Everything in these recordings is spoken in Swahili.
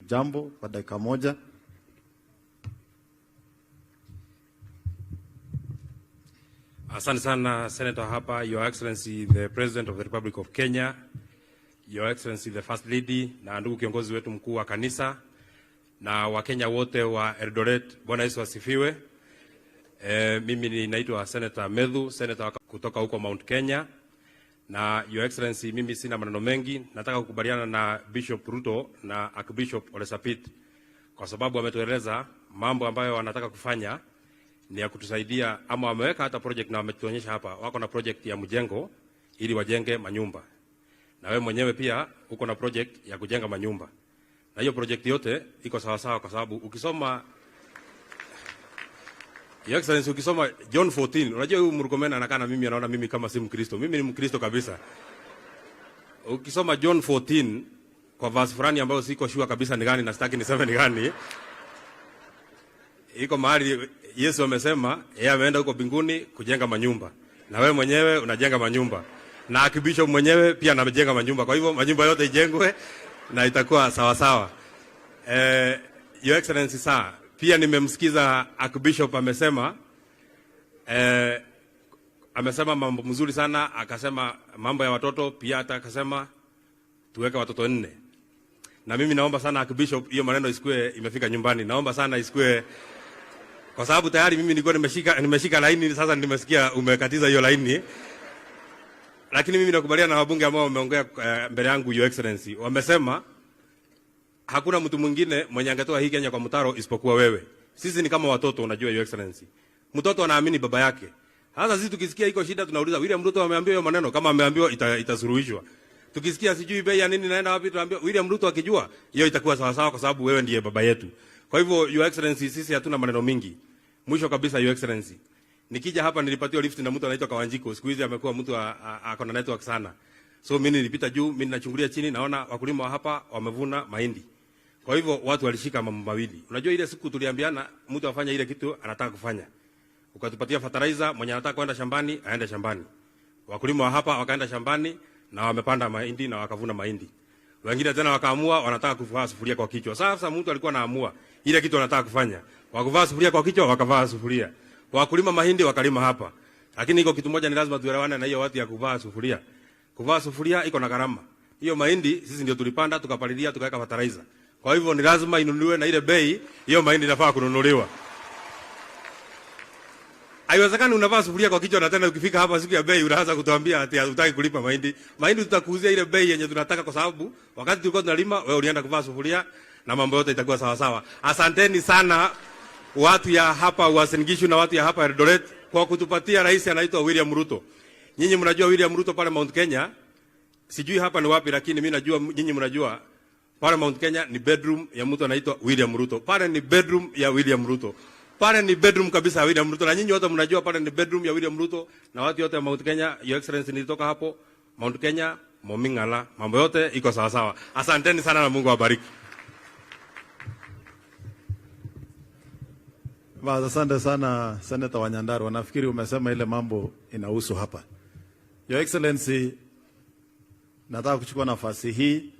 jambo kwa dakika moja. Asante sana, Senator hapa, Your Excellency the President of the Republic of Kenya, Your Excellency the First Lady, na ndugu kiongozi wetu mkuu wa kanisa na Wakenya wote wa Eldoret, Bwana Yesu asifiwe. Mimi ninaitwa Senator Methu, senator kutoka huko Mount Kenya. Na Your Excellency, mimi sina maneno mengi, nataka kukubaliana na Bishop Ruto na Archbishop Ole Sapit kwa sababu ametueleza mambo ambayo wanataka kufanya ni ya kutusaidia, ama wameweka hata project na wametuonyesha hapa, wako na project ya mjengo ili wajenge manyumba, na wewe mwenyewe pia uko na project ya kujenga manyumba, na hiyo project yote iko sawa sawa, kwa sababu ukisoma, Your Excellency, ukisoma John 14, unajua huyu Murkomen anakaa na mimi, anaona mimi kama si Mkristo. Mimi ni Mkristo kabisa. Ukisoma John 14 kwa verse fulani ambayo siko sure kabisa ni gani na sitaki niseme ni gani, iko mahali Yesu amesema yeye ameenda huko mbinguni kujenga manyumba, na wewe mwenyewe unajenga manyumba, na Archbishop mwenyewe pia anajenga manyumba. Kwa hivyo manyumba yote ijengwe na itakuwa sawa sawa. Your Excellency, sir, pia nimemsikiza Archbishop amesema amesema mambo mzuri sana, akasema mambo ya watoto pia, hata akasema tuweke watoto 4. Na mimi naomba sana Archbishop, hiyo maneno isikue imefika nyumbani. Naomba sana isikue, kwa sababu tayari mimi nilikuwa nimeshika laini, sasa nimesikia umekatiza hiyo laini. Lakini mimi nakubaliana na wabunge ambao wameongea mbele yangu, Your Excellency. Wamesema hakuna mtu mwingine mwenye angetoa hii Kenya kwa mtaro isipokuwa wewe. Sisi ni kama watoto, unajua Your Excellency. Mtoto anaamini baba yake. Sasa sisi tukisikia iko shida tunauliza William Ruto ameambiwa hiyo maneno, kama ameambiwa itasuluhishwa. Tukisikia sijui bei ya nini naenda wapi, tunaambiwa William Ruto akijua hiyo itakuwa sawa sawa, kwa sababu wewe ndiye baba yetu. Kwa hivyo Your Excellency, sisi hatuna maneno mingi. Mwisho kabisa, Your Excellency, nikija hapa nilipatiwa lift na mtu anaitwa Kawanjiko. Siku hizi amekuwa mtu ako na network sana. So mimi nilipita juu, mimi ninachungulia chini, naona wakulima wa hapa wamevuna mahindi. Kwa hivyo watu walishika mambo mawili. Unajua ile siku tuliambiana mtu afanye ile kitu anataka kufanya. Ukatupatia fertilizer, mwenye anataka kwenda shambani aende shambani. Wakulima wa hapa wakaenda shambani na wamepanda mahindi na wakavuna mahindi. Wengine tena wakaamua wanataka kuvaa sufuria kwa kichwa. Sasa mtu alikuwa anaamua ile kitu anataka kufanya. Wakuvaa sufuria kwa kichwa, wakavaa sufuria. Wakulima mahindi wakalima hapa. Lakini iko kitu moja ni lazima tuelewane na hiyo watu ya kuvaa sufuria. Kuvaa sufuria iko na gharama. Hiyo mahindi sisi ndio tulipanda, tukapalilia, tukaweka fertilizer. Kwa hivyo ni lazima inunuliwe na ile bei hiyo mahindi inafaa kununuliwa. Haiwezekani unavaa sufuria kwa kichwa na tena ukifika hapa siku ya bei unaanza kutuambia ati hutaki kulipa mahindi. Mahindi tutakuuzia ile bei yenye tunataka, kwa sababu wakati tulikuwa tunalima wewe ulienda kuvaa sufuria na mambo yote itakuwa sawa sawa. Asanteni sana watu ya hapa Uasin Gishu na watu ya hapa Eldoret kwa kutupatia rais anaitwa William Ruto. Nyinyi mnajua William Ruto pale Mount Kenya, sijui hapa ni wapi, lakini mimi najua nyinyi mnajua pale Mount Kenya ni bedroom ya mtu anaitwa William Ruto. Pale ni bedroom ya William Ruto. Pale ni bedroom kabisa ya William Ruto. Na nyinyi wote mnajua pale ni bedroom ya William Ruto na watu wote wa Mount Kenya. Your Excellency, nilitoka hapo Mount Kenya, Momingala, mambo yote iko sawa sawa. Asanteni sana na Mungu awabariki. Basi asante sana Senator wa Nyandarua. Nafikiri umesema ile mambo inahusu hapa. Your Excellency, nataka kuchukua nafasi hii.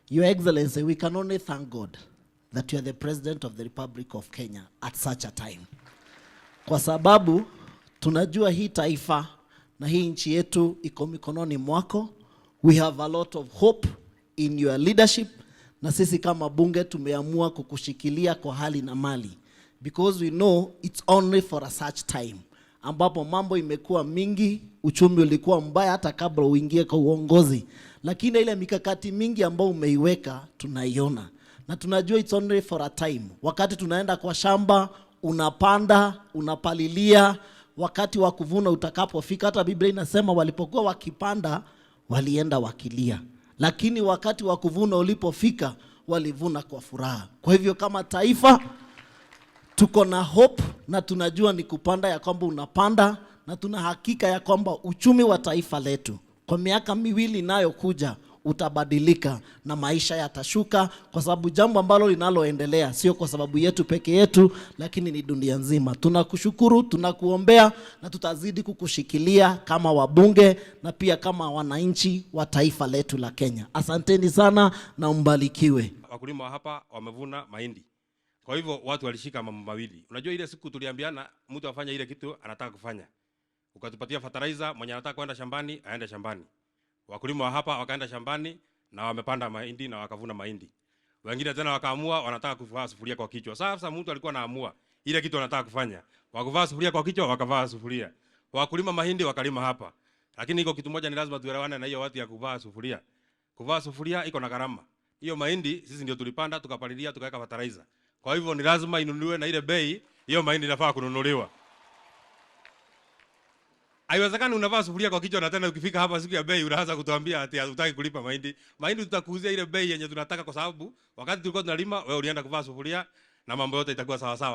Your Excellency, we can only thank God that you are the President of the Republic of Kenya at such a time. Kwa sababu tunajua hii taifa na hii nchi yetu iko mikononi mwako. We have a lot of hope in your leadership, na sisi kama bunge tumeamua kukushikilia kwa hali na mali, because we know it's only for a such time ambapo mambo imekuwa mingi, uchumi ulikuwa mbaya hata kabla uingie kwa uongozi, lakini ile mikakati mingi ambayo umeiweka tunaiona na tunajua it's only for a time. Wakati tunaenda kwa shamba, unapanda, unapalilia, wakati wa kuvuna utakapofika, hata Biblia inasema walipokuwa wakipanda walienda wakilia, lakini wakati wa kuvuna ulipofika walivuna kwa furaha. Kwa hivyo kama taifa tuko na hope na tunajua ni kupanda ya kwamba unapanda, na tuna hakika ya kwamba uchumi wa taifa letu kwa miaka miwili inayokuja utabadilika na maisha yatashuka, kwa sababu jambo ambalo linaloendelea sio kwa sababu yetu peke yetu, lakini ni dunia nzima. Tunakushukuru, tunakuombea na tutazidi kukushikilia kama wabunge na pia kama wananchi wa taifa letu la Kenya. Asanteni sana na mbarikiwe. Wakulima hapa wamevuna mahindi. Kwa hivyo watu walishika mambo mawili. Unajua ile siku tuliambiana mtu afanye ile kitu anataka kufanya. Ukatupatia fertilizer, mwenye anataka kwenda shambani aende shambani. Wakulima wa hapa wakaenda shambani na wamepanda mahindi na wakavuna mahindi. Wengine tena wakaamua wanataka kuvaa sufuria kwa kichwa. Sasa mtu alikuwa anaamua ile kitu anataka kufanya. Wakuvaa sufuria kwa kichwa, wakavaa sufuria. Wakulima mahindi wakalima hapa. Lakini iko kitu moja ni lazima tuelewane na hiyo watu ya kuvaa sufuria. Kuvaa sufuria iko na gharama. Hiyo mahindi sisi ndio tulipanda, tukapalilia, tukaweka fertilizer. Kwa hivyo ni lazima inunuliwe na ile bei, hiyo mahindi inafaa kununuliwa. Haiwezekani unavaa sufuria kwa kichwa na tena ukifika hapa siku ya bei unaanza kutuambia ati hutaki kulipa mahindi. Mahindi tutakuuzia ile bei yenye tunataka, kwa sababu wakati tulikuwa tunalima wewe ulienda kuvaa sufuria na mambo yote itakuwa sawa sawa.